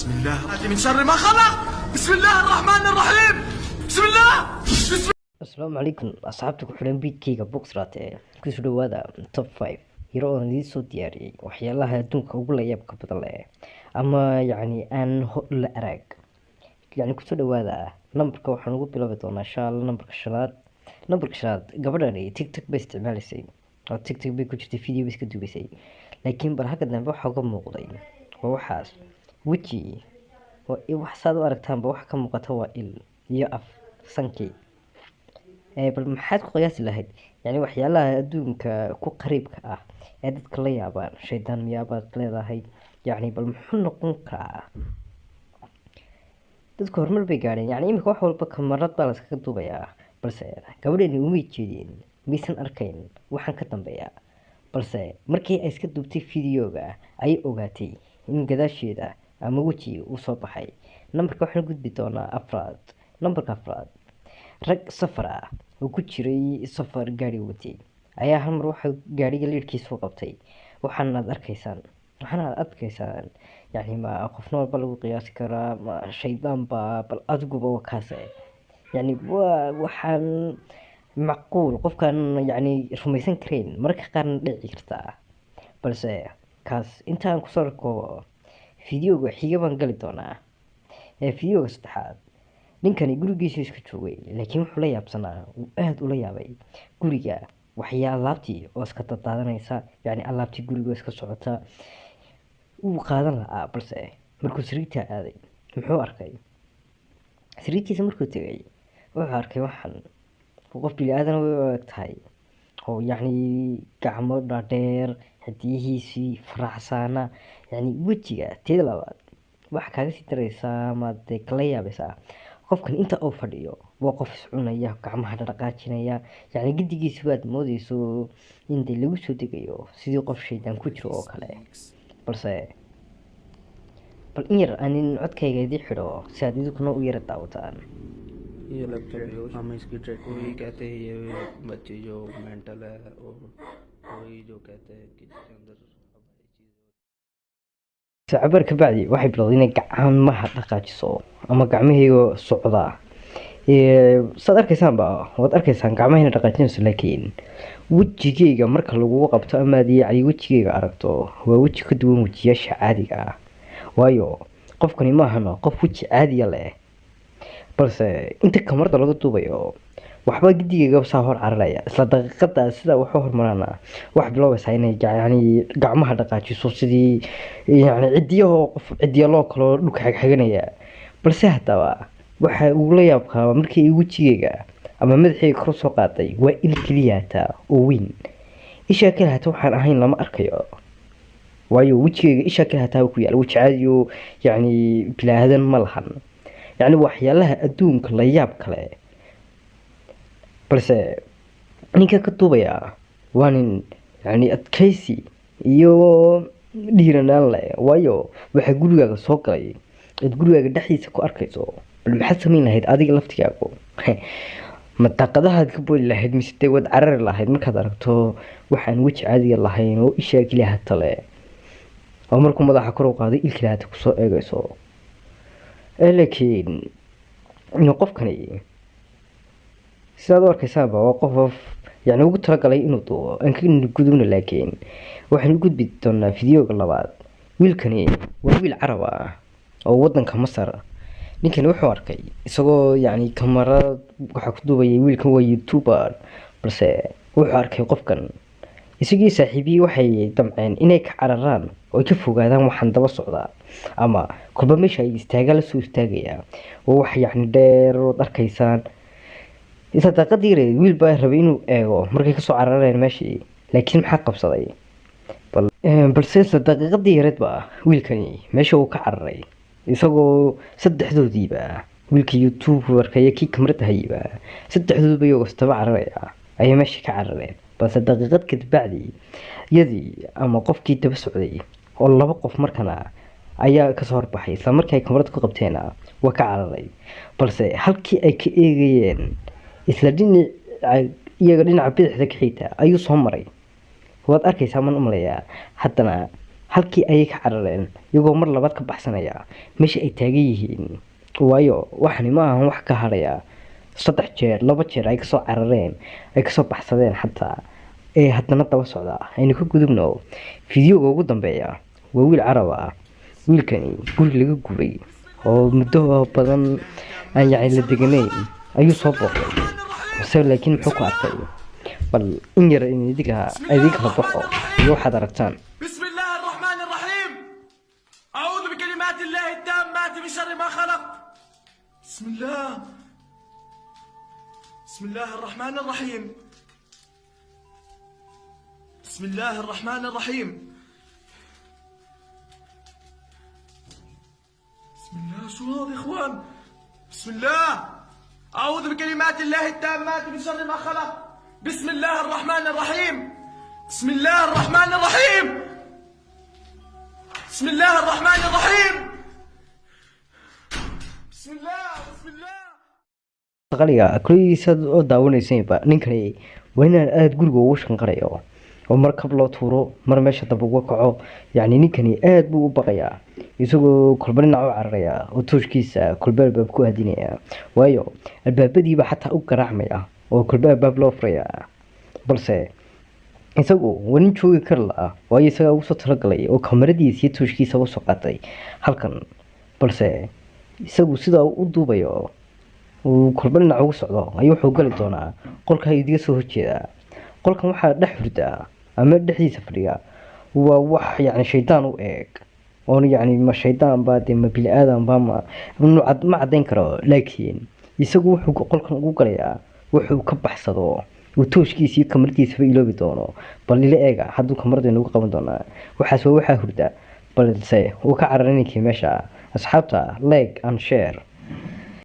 بسم الله من شر ما خلق. بسم الله الرحمن الرحيم. بسم الله، بسم Asalaamu calaykum asxaabta ku xidhan page-kayga Boxrat ee kusoo dhawaada top 5 yaro oon idiin soo diyaariyey waxyaalaha adduunka ugu layaabka badan leh ama yacni aan la arag. Yacni kusoo dhawaada. Nambarka waxaan ugu bilaabi doonaa insha Allah nambarka shanaad. Nambarka shanaad, gabadhani TikTok bay isticmaalaysay oo TikTok bay ku jirtay, video bay iska duubaysay, laakiin bal halka dambe waxa uga muuqday waa waxaas weji waa wax saad u aragtaanba waxa ka muuqata waa il iyo af sankii. Bal maxaad ku qiyaasi lahayd yani waxyaalaha adduunka ku qariibka ah ee dadka la yaabaan? Shaydaan miyaabaad leedahay? Yacni bal muxuu noqon karaa? Dadku horumar bay gaadheen, yani imika wax walba kamarad baa laskaga duubayaa, balse gabadheeni umay jeedin, maysan arkayn waxaan ka dambeeya. Balse markii ay iska duubtay videoga ayay ogaatay in gadaasheeda ama weji uu soo baxay. Nambarka waxaan gudbi doonaa afraad. Nambarka afraad, rag safar ah oo ku jiray safar gaari watay ayaa hal mar waxa gaariga liidhkiisu qabtay waxaana aad arkaysaan. Yacni ma qof nool ba lagu qiyaasi karaa, ma shaydaan ba? Bal adiguba waa kaase. Yacni waa waxaan macquul qofkaan yacni rumaysan karayn, mararka qaarna dhici kartaa. Balse kaas intaan kusoo koobo, videoga xiga baan gali doonaa. Ee videoga saddexaad, ninkani gurigiisa iska joogay, laakiin wuxuu la yaabsanaa, uu aada ula yaabay guriga waxyaa alaabtii oo iska dardaadanaysa, yacni alaabtii guriga oo iska socota wuu qaadan lahaa. Balse markuu sariirta aaday muxuu arkay? Sariirtiisa markuu tegay wuxuu arkay waxan qof bini-aadan way u eg tahay oo yacni gacmo dhaadheer, xidiyihiisii faraxsaana, yacni wejiga. Teeda labaad, waxa kaaga sii daraysaa ama dee kala yaabaysaa, qofkan inta uu fadhiyo waa qof iscunaya, gacmaha dhaqaajinaya, yacni gidigiisa waad moodeyso in dee lagu soo degayo sidii qof shaydaan ku jiro oo kale. Balse bal in yar anin codkayga idii xidho si aad idinkuna u yara daawataan. ये अलग हम इसकी ट्रैक वही कहते हैं, ये बच्चे जो मेंटल है और वही जो कहते हैं कि जिसके अंदर अब चीज़ Sacabar ka bacdi waxay bilowday inay gacmaha dhaqaajiso ama gacmahayga socdaa. Saad arkaysaanba, waad arkaysaan gacmahayna dhaqaajinayso, laakiin wejigeyga marka lagugu qabto ama aad yacni wejigeyga aragto, waa weji ka duwan wejiyaasha caadiga ah, waayo qofkani maahano qof weji caadiya leh. Balse inta kamarada laga duubayo waxba gidigeyga saa hor cararaya. Isla daqiiqada sida wax u hormarana wax bilowaysaa inay yacni gacmaha dhaqaajiso sidii yacni cidiyaho qof cidiya loo kaloo dhulka xagxaganaya. Balse haddaba waxa uu la yaab qabaa markii ay wejigeyga ama madaxeyga kor soo qaaday, waa il keliya hataa oo weyn. Ishaa kale hata waxaan ahayn lama arkayo, waayo wejigeyga ishaa kale hataa ku yaala. Weji caadiyo yacni bilaadan ma lahan, yacni waxyaalaha adduunka la yaab kale. Balse ninka ka duubaya waa nin yacni adkaysi iyo dhiiranaan leh, waayo waxaa gurigaaga soo galay ood gurigaaga dhexdiisa ku arkayso. Bal maxaad samayn lahayd adiga laftigaagu? Ma daaqadahaad ka boodi lahayd mise dee waad carari lahayd markaad aragto waxaan weji caadiga lahayn oo ishaa keliya hata leh, oo markuu madaxa kor u qaaday il keliya hata kusoo eegayso? Laakiin qofkani sidaad u arkaysaanba waa qof yacni ugu talagalay inuu duubo aan ka gudubno. Laakiin waxaynu u gudbi doonaa videoga labaad. Wiilkani waa wiil Carab ah oo wadanka Masar. Ninkani wuxuu arkay isagoo yacni kamarad waxaa ku duubayay. Wiilkan waa YouTuber, balse wuxuu arkay qofkan. Isagii saaxiibihii waxay damceen inay ka cararaan oo ay ka fogaadaan waxaan daba socdaa ama kolba meesha ay istaagaan lasoo istaagayaa. Waa wax yacni dheer ood arkaysaan. Isla daaqadii yareed wiil baa rabay inuu eego markay kasoo carareen meeshii, laakiin maxaa qabsaday? Balse isla daqiiqadii yareed ba wiilkani meesha uu ka cararay, isagoo saddexdoodiiba, wiilka YouTuberka iyo kii kamarada hayba, saddexdoodiiba iyagoo istaba cararaya ayay meesha ka carareen. Balse daqiiqad kadibacdi iyadii ama qofkii daba socday oo laba qof markana ayaa kasoo horbaxay. Isla markii ay kamarada ku qabteena waa ka cararay, balse halkii ay ka eegayeen isla dhinaca iyaga, dhinaca bidixda ka xigta ayuu soo maray. Waad arkaysaa man umaleeyaa. Haddana Halkii ayay ka carareen, iyagoo mar labaad ka baxsanaya meesha ay taagan yihiin, waayo waxani ma ahan wax ka haraya. Saddex jeer, laba jeer ay kasoo carareen, ay kasoo baxsadeen xataa, ee haddana daba socda. Aynu ka gudubno fideoga ugu dambeeya. Waa wiil Carab ah. Wiilkani guri laga gubay oo muddo badan aan yacni la deganayn ayuu soo booqday mise. Laakiin muxuu ku arkay? Bal in yar in idinka idin kala baxo iyo waxaad aragtaan. بسم الله الرحمن الرحيم. أعوذ بكلمات الله التامات من شر ما خلق. بسم الله، بسم الله الرحمن الرحيم، بسم الله الرحمن الرحيم. بسم الله، شو هذا يا اخوان؟ بسم الله، أعوذ بكلمات الله التامات من شر ما خلق. بسم الله الرحمن الرحيم، بسم الله الرحمن الرحيم، بسم الله الرحمن الرحيم، بسم الله، بسم الله. Qaliga kuligiisaad oo daawanaysanba, ninkani waa inaan aada guriga ugu shanqarayo oo mar kab loo tuuro, mar meesha dab uga kaco. Yacni ninkani aada buu u baqayaa, isagoo kolba dhinac u cararaya oo tooshkiisa kolba albaab ku aadinaya, waayo albaabadiiba xataa u garaacmaya oo kolba albaab loo furaya. Balse isagu waa nin joogi kari la'a, waayo isagaa ugu soo talagalay oo kamaradiisa iyo tooshkiisa usoo qaatay halkan. Balse isagu sidaa u duubayo, uu kolba dhinac ugu socdo, ayuu wuxuu gali doonaa qolka idiga soo horjeeda. Qolkan waxaa dhex hurdaa ama dhexdiisa fadhiya waa wax yacni shaydaan u eeg, oon yacni ma shaydaan baa dee, ma bini aadan baa, ma caddayn karo. Laakiin isagu wuxuu qolkan ugu galayaa wuxuu ka baxsado, uu tooshkiisa iyo kamaradiisaba iloobi doono. Bal ila eega, hadduu kamarada inagu qaban doonaa. Waxaas waa waxaa hurda, balse uu ka cararay ninkii meesha. Asxaabta, like and share.